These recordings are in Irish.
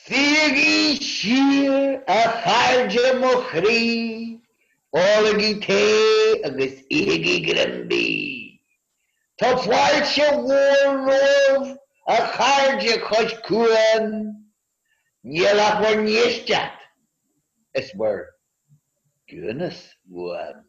Suígí siar, a chairde mo chroí, ólaigí tae agus ithigí greim bídh. Tá fáilte mhór romhaibh, a chairde chois cuain, níl ach bhur n-éisteacht is bhur gciúnas uaim.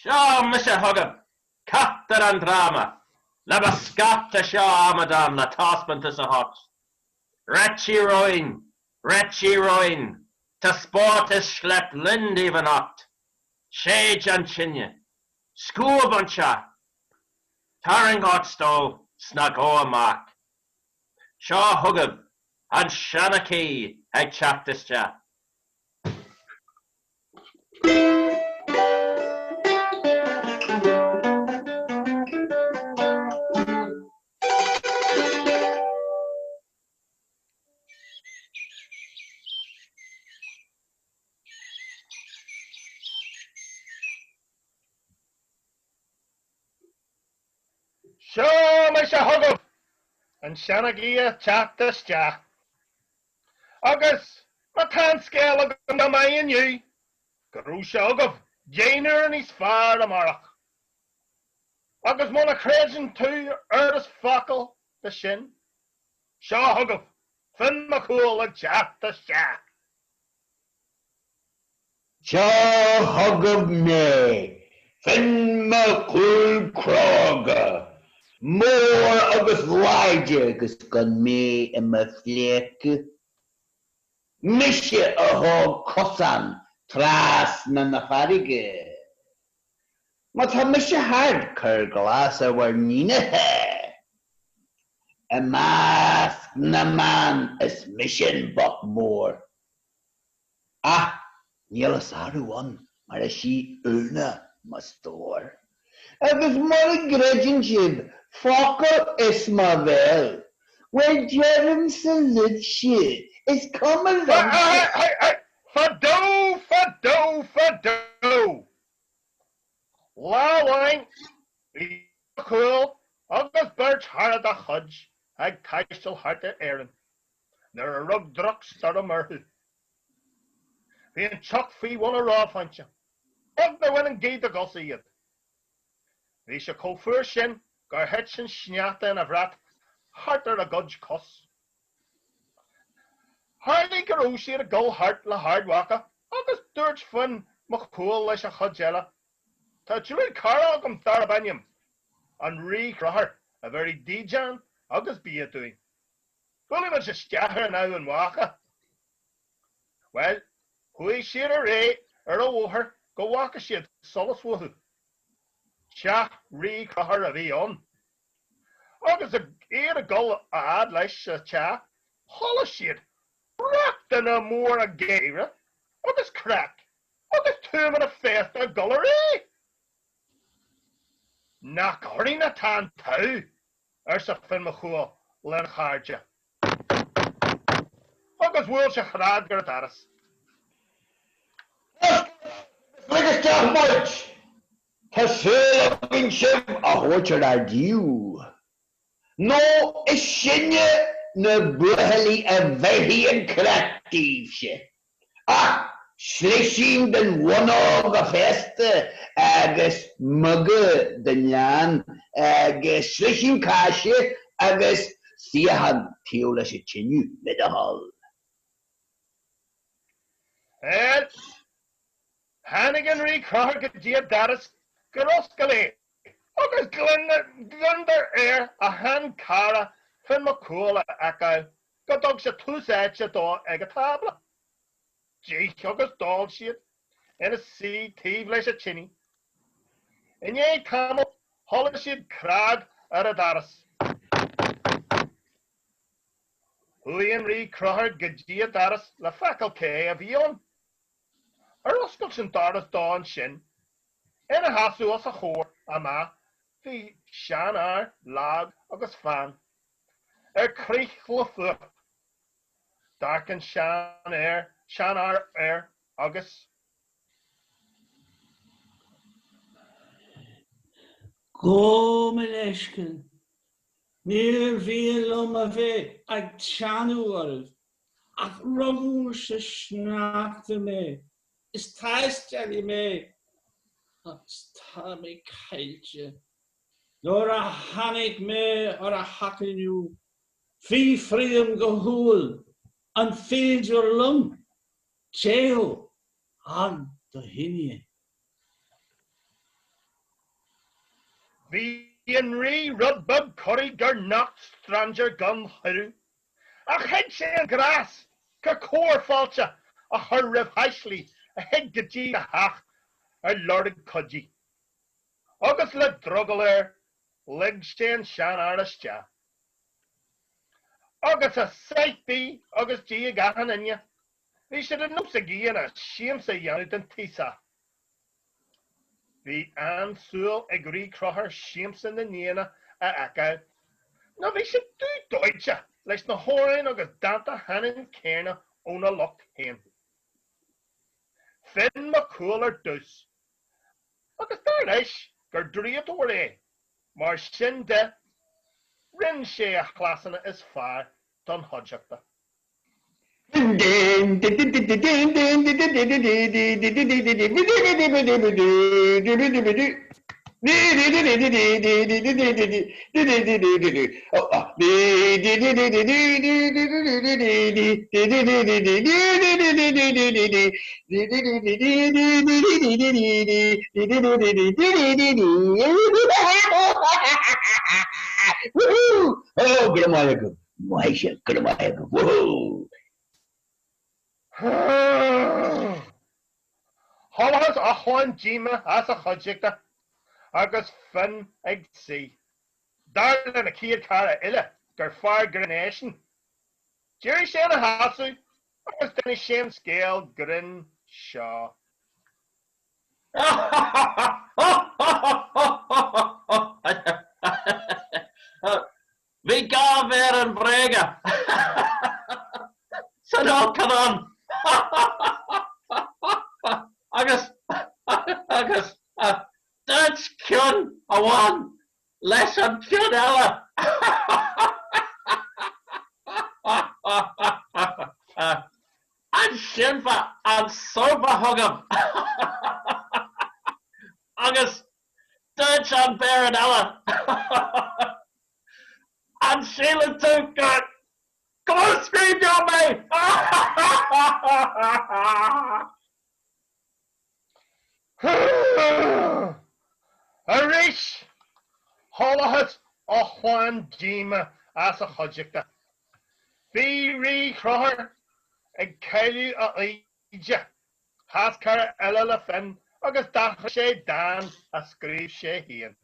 Seo mise chugaibh, carachtar an dráma, le mo scata seo amadán le taispeántas a thabhairt. Réitigh romhainn, réitigh romhainn, taispeántas Scléip Linn daoibh anocht. Séid an tine. Scuab an teach. Tarraing ort stól 's ná gabh amach. Seo chugaibh an seanchaí ag teacht isteach. Seo mise chugaibh, an seanchaí ag teacht isteach. Agus má tá an scéal agam go maith inniu, go raibh sé agaibh deichniúr níos fearr amárach. Agus muna chreideann tú oiread is focal de sin, seo chugaibh Finn Mac Cumhaill ag teacht isteach. Seo chugaibh mé, Finn Mac Cumhaill cróga, mór agus láidir agus gan mé i mo phleidhce. Mise a thóg cosán trasna na farraige. Má tá mise thart, cuir glas ar bhur n-ionatha. I measc na mban is mise an boc mór. Ach níl a sárú ann mar is í Úna mo stór. Agus mura gcreideann sibh focal as mo bhéal, bhuel deirimse libhse, is cuma liomsa. Fadó, fadó, fadó! Lá amháin bhí Mac Cumhaill agus beirt chara dá chuid ag taisteal thart ar Éirinn. nuair a rug drochstoirm orthu. Bhí an teocht faoi bhun an reophointe. Beag nár bhain an ghaoth dá gcosa iad. Bhí sé chomh fuar sin gur thit an sneachta ina bhrat thart ar a gcuid cos. Tharlaigh go raibh siad ag dul thart le hArd Mhacha agus dúirt Finn Mac Cumhaill leis an chuid eile, Tá triúr cara agam darb ainm an Rí Conchúr a bhéarfaidh dídean agus bia dúinn. Buailfidh muid isteach ar an Eamhain Mhacha. Bhuel, chuaigh siad ar aghaidh ar an bhóthar go bhfaca siad solas uathu. Teach Rí Conchúir a bhí ann. Agus iad ag dul a fhad leis sa teach, chuala siad brachtanna móra gáire agus craic agus tuamanna féasta ag dul ar aghaidh. Nach orainn atá an t-ádh, arsa Finn Mac Cumhaill lena chairde. Agus bhuail sé scread ar an doras. Oscail agus lig isteach muid! Tá súil againn sibh a thabhairt ar ár dtaobh, nó is sinne na buachaillí a bheirfidh an craic daoibhse. Ach slisín den bhonnóg a féasta agus muga den leann agus slisín cáise agus suíochán taobh leis an tine, le do thoil. Bhuel, Tháinig an Rí Conchúr go dtí an doras gur oscail é agus gliondar air a shean-chara Finn Mac Cumhaill a fheiceáil go dtug sé tús áite dó ag an tábla. D'ith agus d'ól siad ina suí taobh leis an tine. I ndiaidh tamaill chuala siad cnag ar an doras. Chuaigh an Rí Conchúr go dtí an doras le feiceáil cé a bhí ann. Ar oscailt an doras dó ansin, ina sheasamh os a chomhair amach bhí seanfhear lag agus fann, ar crith le fuacht. D'amharc an seanfhear air agus. Gabh mo leithscéal, níor mhian liom a bheith ag teannadh oraibh, Ach rugadh sa sneachta mé, is taistealaí mé agus tá mé caillte. Nuair a tháinig mé ar an theach inniu, fiafraím go humhal, an féidir liom téamh ag do thine? Bhí an Rí rud beag corraithe gur nocht strainséir gan chuireadh Ach thuig sé an gnás gur cóir fáilte a chur roimh thaistealaí a thig go dtí do theach ar lorg cuidí. Agus le drogall air, lig sé an seanfhear isteach. Agus a sáith bídh agus dí ag achan duine, bhí sé de nós ag aíonna siamsa a dhéanamh den taosach. Bhí an-súil ag Rí Conchúr siamsa na n-aíonna a fheiceáil, nó bhí sé dubh dóite leis na hamhráin agus dánta cheannann céanna óna lucht féin. Finn Mac Cumhaill ar dtús, agus dar leis gur draíodóir é, mar sin de, rinne sé a chleasanna is fearr don chuideachta. Ó, go raibh maith agat. Maise, go raibh maith agat. Woohoo! Chualathas ochón díoma as a chuideachta agus Finn ag suí. Dar lena chéad chara eile gur fear grinn eisean. D'éirigh sé ina sheasamh agus d'inis sé an scéal grinn seo. Bhí dhá mhéaran bhréige san fholcadán agus agus dúirt ceann amháin leis an gceann eile. An seinnfeá an sópa chugam? Agus dúirt an béaran eile, An síleann tú gur clóscríbhneoir mé? Arís, chualathas ochón díoma as a chuideachta. Bhí Rí Chonchúr ag cailleadh a fhoighde. Sheas cara eile le Finn agus d'aithris sé dán a scríobh sé féin.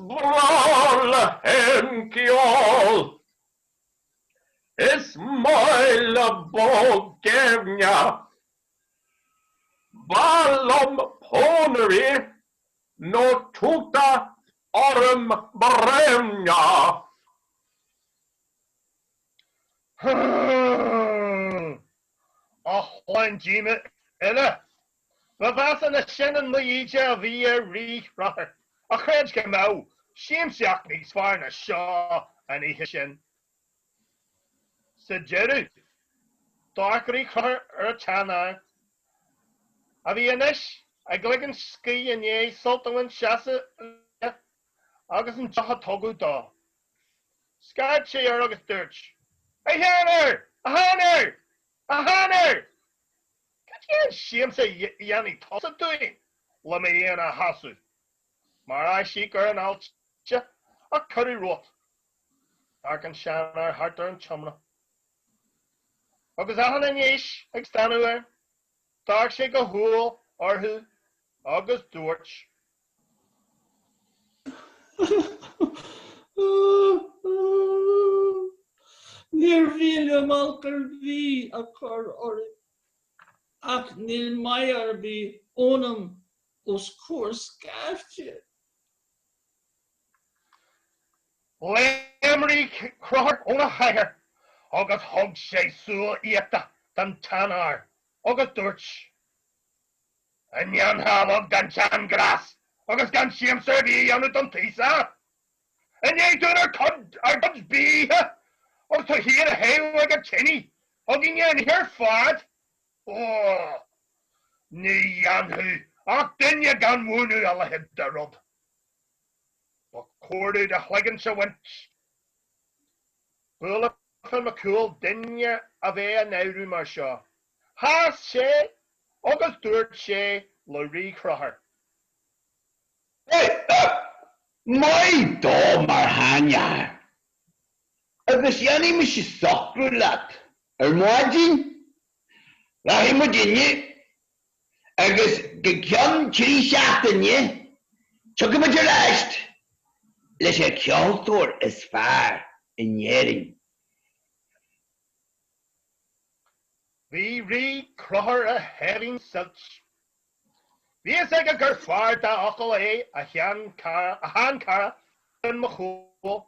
breá le haon cheol. Is maith le bó gaibhne. B'fhearr liom pónairí nó tugtar orm broimne. A chlann díoma uile! Ba mheasa ná sin an mí-íde a bhí ar Rí Chrothúir, a chreid go mbeadh siamsaíocht níos fearr ná seo an oíche sin. Sa deireadh, d'amharc Rí Chrothúir ar an tseanfhear, a bhí anois ag ligean scíth i ndiaidh sult a bhaint as an bia agus an deoch a tugadh dó. Scairt sé air agus dúirt, A sheanfhear! A sheanfhear! A sheanfhear! Cad é an siamsa a dhéanfaidh tusa dúinn le m'aíonna a shásamh? Mar aisíoc ar an fháilte a cuireadh romhat. D'amharc an seanfhear thart ar an tseomra. Agus achan fhinné ag stánadh air, d'amharc sé go humhal orthu agus dúirt. Níor mhian liom olc ar bith a chur oraibh, ach níl maith ar bith ionam os comhair scaifte. Léim Rí Chrothúir óna chathaoir agus thug sé súil fhiata don tseanfhear agus dúirt, An ndéanfá a bheag den tseanghrás agus gan siamsa ar bith a dhéanamh don taosach? I ndiaidh dúinn ár gcuid bídh a ithe agus tú féin á théamh ag an tine againne an oíche ar fad? Ó, ní dhéanfadh ach duine gan mhúineadh a leithéid de rud. Ba chóir duit do chloigeannsa a bhaint. B'fhuath le Finn Mac Cumhaill duine a bheith á náiriú mar seo. Sheas sé agus dúirt sé le Rí Chrothúir. Maith dó mar sheanfhear, agus dhéanfaidh mise socrú leat ar maidin. Rachaidh muidinne Agus go ceann trí seachtaine tiocfaidh muid ar ais leis an cheoltóir is fearr in Éirinn. Bhí Rí Chrothúir ar sháimhín suilt. Bhí fhios aige gur fear dá fhocal é a sheanchara Finn Mac Cumhaill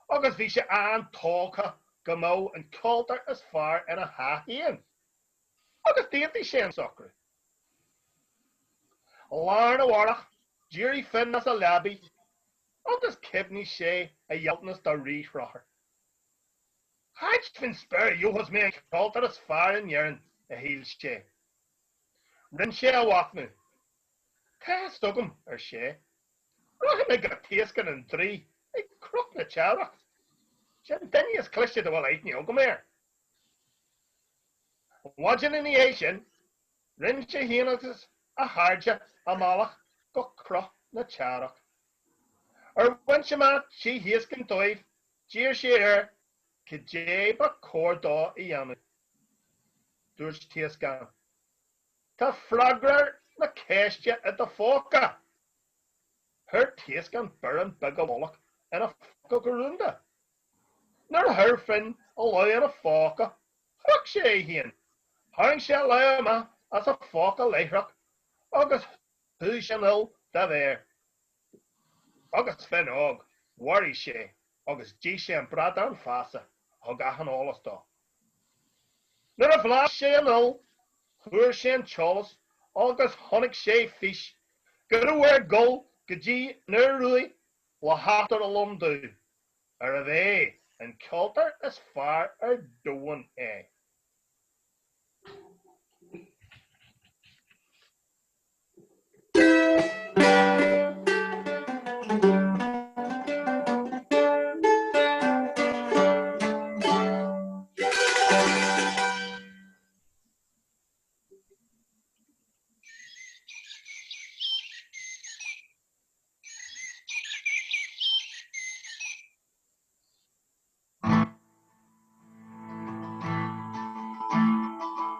agus bhí sé an-tógtha go mbeadh an ceoltóir is fearr ina theach féin. Agus d'aontaigh sé an socrú. Lá arna mhárach, d'éirigh Finn as a leabaidh agus chuimhnigh sé a ghealltanas do Rí Chrothúir. Cá háit faoin spéir a gheobhas mé an ceoltóir is fearr in Éirinn, a shíl sé. Rinne sé a mhachnamh. Tá fhios agam, ar sé. Rachaidh mé go Taoscán an Draoi ag Cnoc na Teamhrach. Sé an duine is cliste dá bhfuil aithne agam air. An mhaidin ina dhiaidh sin, rinne sé féin agus a chairde a mbealach go Cnoc na Teamhrach. Ar bhaint amach tí Thaoscáin dóibh, d'iarr sé air cad é ba chóir dó a dhéanamh. Dúirt Taoscán, Tá freagra na ceiste i do phóca! Chuir Taoscán biorán beag i bhfolach ina phóca go rúnda. Nuair a chuir Finn a lámh ina phóca, chroch sé é féin. Tharraing sé a lámh amach as a phóca láithreach agus shúigh sé an fhuil dá mhéar. Agus Finn óg, mharaigh sé agus d'ith sé an bradán feasa a thug achan eolas dó. Nuair a bhlais sé an fhuil, fuair sé an t-eolas agus chonaic sé fís go raibh air dul go dtí an Ioruaidh le theacht ar an lon dubh, arbh é an ceoltóir is fearr ar domhan é.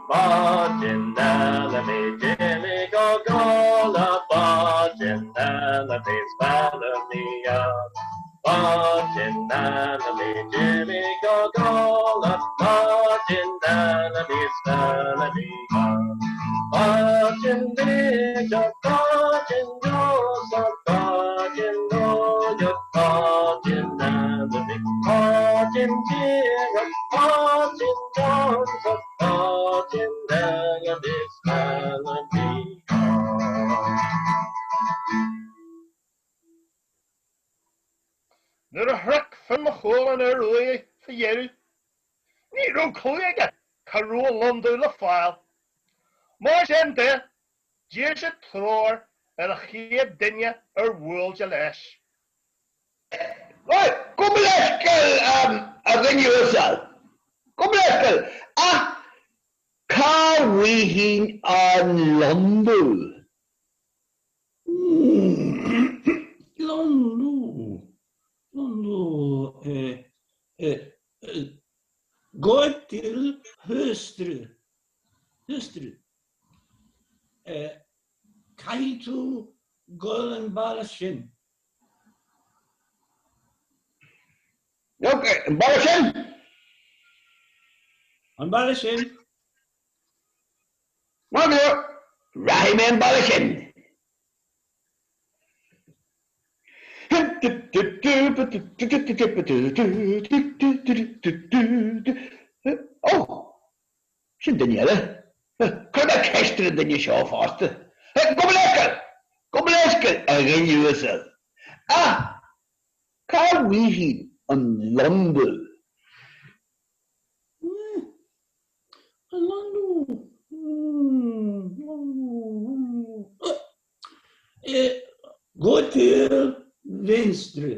Maidin eile mé d'imigh á gcodladh, maidin eile mé 's bean ní fheall. Maidin Annalie d'imigh go Gaula, Maidin Annalie is Annalie gone. Maidin Bhríde, maidin Rosa, maidin Nollaig, maidin Annalie, maidin díreach, maidin domsa, maidin Annalie is Annalie gone. Nuair a shroich Fionn Mac Cumhaill an Ioruaidh fa dheireadh, ní raibh clue aige cá raibh an lon dubh le fáil. Mar sin de, d'iarr sé treoir ar an chéad duine ar bhuail sé leis. Bhuel, gabh mo leithscéal, a dhuine uasail. Gabh mo leithscéal, ach cá bhfaighinn an lon dubh? Lon dubh, lon dubh, Gå til hønstre, hønstre. Caithfidh tú dul an bealach sin. Ok, an bealach sin? An bealach sin. Maith go leor, rachaidh mé an bealach sin. Ó! Sin duine eile. Cuirfidh mé ceist ar an duine seo fosta. Gabh mo leithscéal! Gabh mo leithscéal, a dhuine uasail. Ach cá bhfaighinn an lon dubh? Gå til venstre.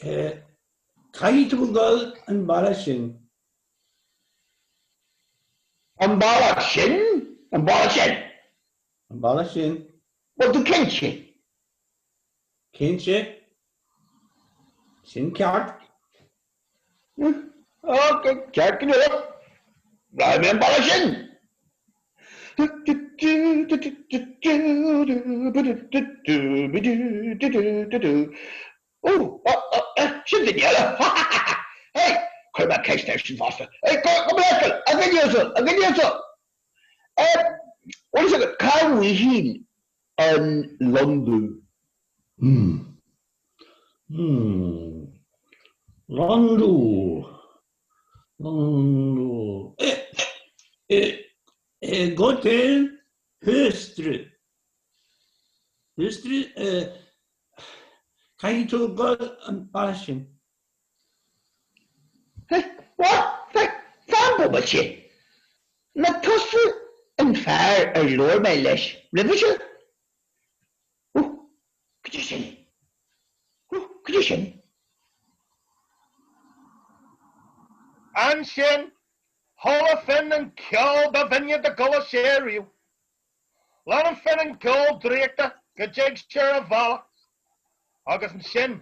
Caithfidh tú dul an bealach sin. An bealach sin? An bealach sin? An bealach sin. Bhfuil tú cinnte? Cinnte. Sin ceart. Ok, ceart go leor. Rachaidh mé an bealach sin. Ó, sin duine eile. Hey, cuirfidh mé ceist air sin fosta. Hey, gabh mo leithscéal, a dhuine uasail, a dhuine uasail. Bhfuil a fhios agat cá bhfaighinn an lon dubh? Hmm. Hmm. Lon dubh. Lon dubh. Gå til hønstre. Hønstre Caithfidh tú dul an bealach sin. What? Fan bomaite. Nach tusa an fear ar labhair mé leis roimhe seo? Ó, cad é sin? Ó, cad é sin? Ansin, chuala Finn an ceol ba bhinne dá gcuala sé riamh. Lean Finn an ceol draíochta go dtig sé ar a bhealach, agus ansin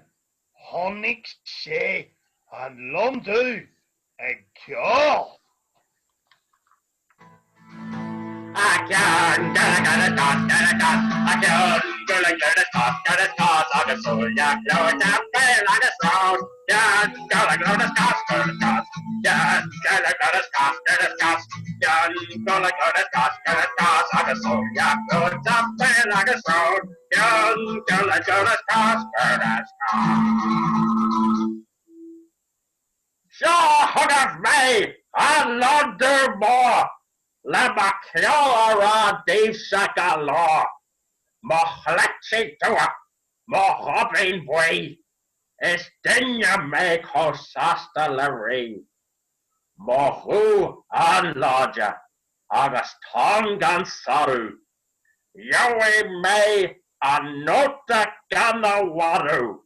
chonaic sé an lon dubh ag ceol. Seo chugaibh mé, an lon dubh mór, le mo cheol a rá daoibhse gach lá. Mo chleite dubha, mo ghoibín buí, is duine mé chomh sásta le rí. Mo ghuth an-láidir agus tonn gan sárú, gheobhaidh mé an nóta gan a mharú.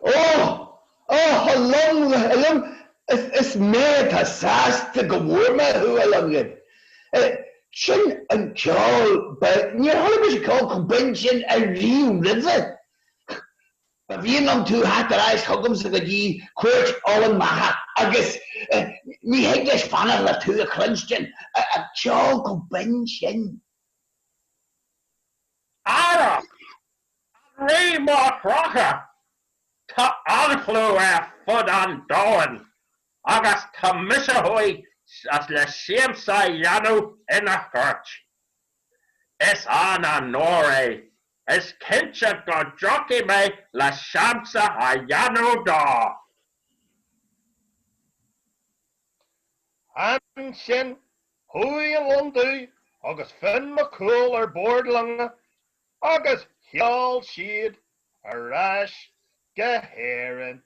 Ó! Ó, a lon, a lon, is mé atá sásta go bhfuair mé thú, a Longain. Sin an ceol ba, níor chuala mise ceol chomh binn sin ariamh roimhe. Ba mhian liom tú theacht ar ais chugamsa go dtí cúirt Eamhain Mhacha agus ní thig leis fanacht le tú a chluinstin, an ceol chomh binn sin. Ara! Rí mo chrochadh! Tá an-chlú ar fud an domhain agus tá mise thuas le siamsa a dhéanamh ina chúirt. Is an-onóir é, is cinnte go dtiocfaidh mé le siamsa a dhéanamh dó. Ansin chuaigh an Lon Dubh agus Finn Mac Cumhaill ar bord loinge agus sheol siad ar ais go hÉirinn.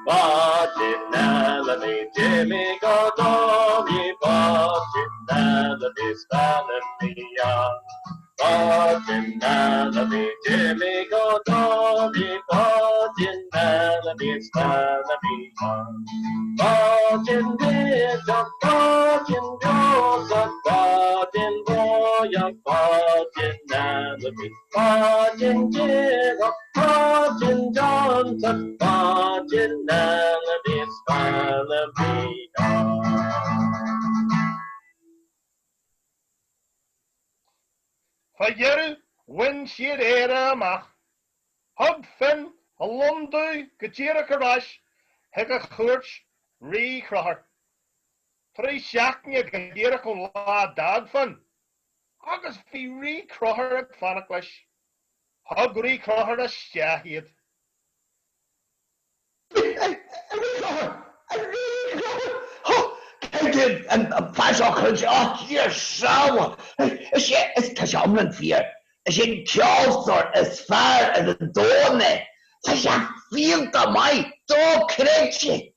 Báidín eile bhí d'imigh ó Dólaí Báidín eile bhí 's bean a bhí ann. Báidín eile bhí d'imigh ó Dólaí Báidín eile bhí 's bean a bhí ann. Báidín bídeach báidín breosach báidín báidheach báidín eile bhí Báidín díreach, báidín deontach, báidín eile bhí 's bean a bhí ann. Fá dheireadh bhain siad Éire amach. Thug Finn an lon dubh go díreach ar ais chuig a chúirt Rí Chrochúr. Tar éis seachtaine go díreach ón lá a d'fhág Finn, Agus bhí Rí Conchúr ag fanacht leis. Thug Rí Conchúr isteach iad. A Rí Chonchúir! A Rí Chonchúir! Hó! Cé dúinn an fear seo a chuireann sé? Ó, Dia sábháil! Is é, is, tá sé iomlán fíor. Is é an ceoltóir is fearr ar an domhan é. Tá sé fiúntach maith, dochreidte!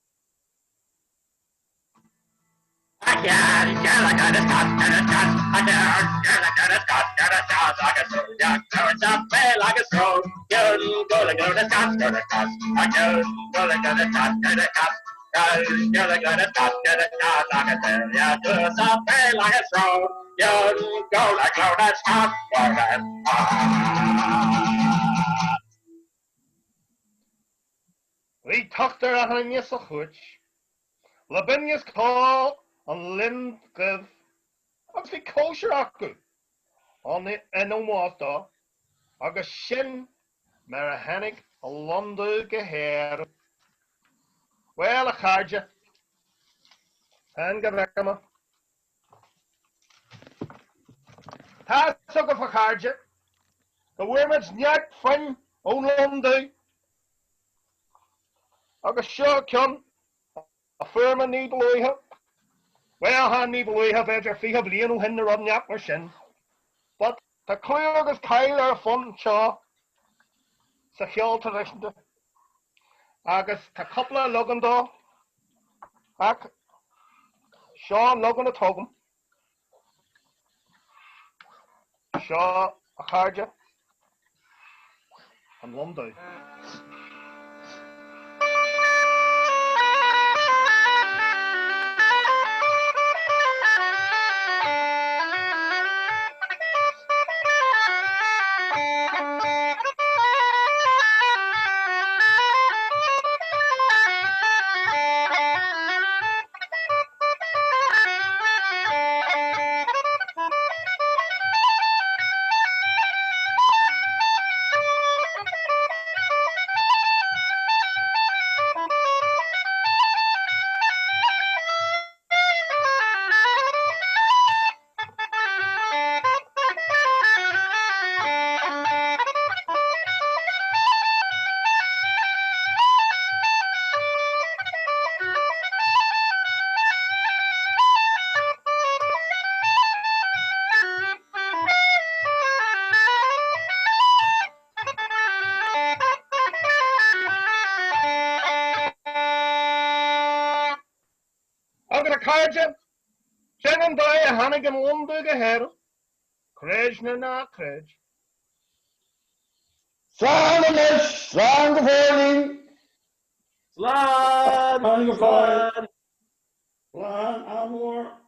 Bhí tocht ar achan duine sa chúirt. Le binneas ceoil an Loin Dhuibh agus bhí cóisir acu in ómós dó agus sin mar a tháinig an Lon Dubh go hÉirinn. Bhuel, a chairde, fan go bhfeicfidh mé. Tá's agaibh, a chairde, go bhfuair muid neart foinn ón Lon Dubh agus seo ceann a fuair mé ní ba luaithe, bhuel, chan ní ba luaithe, b'fhéidir 20 bliain ó shin nó rud inteacht mar sin, but tá clú agus cáil ar an bhfonn seo sa cheol traidisiúnta agus tá cúpla leagan dó ach seo an leagan atá agam. Seo, a chairde, an Lon Dubh. Agus a chairde, sin an dóigh a tháinig an Lon Dubh go hÉirinn, creid nó ná creid. Slán anois, slán go fóillín! Slán! Slán go fóill! Slán! Fear mór.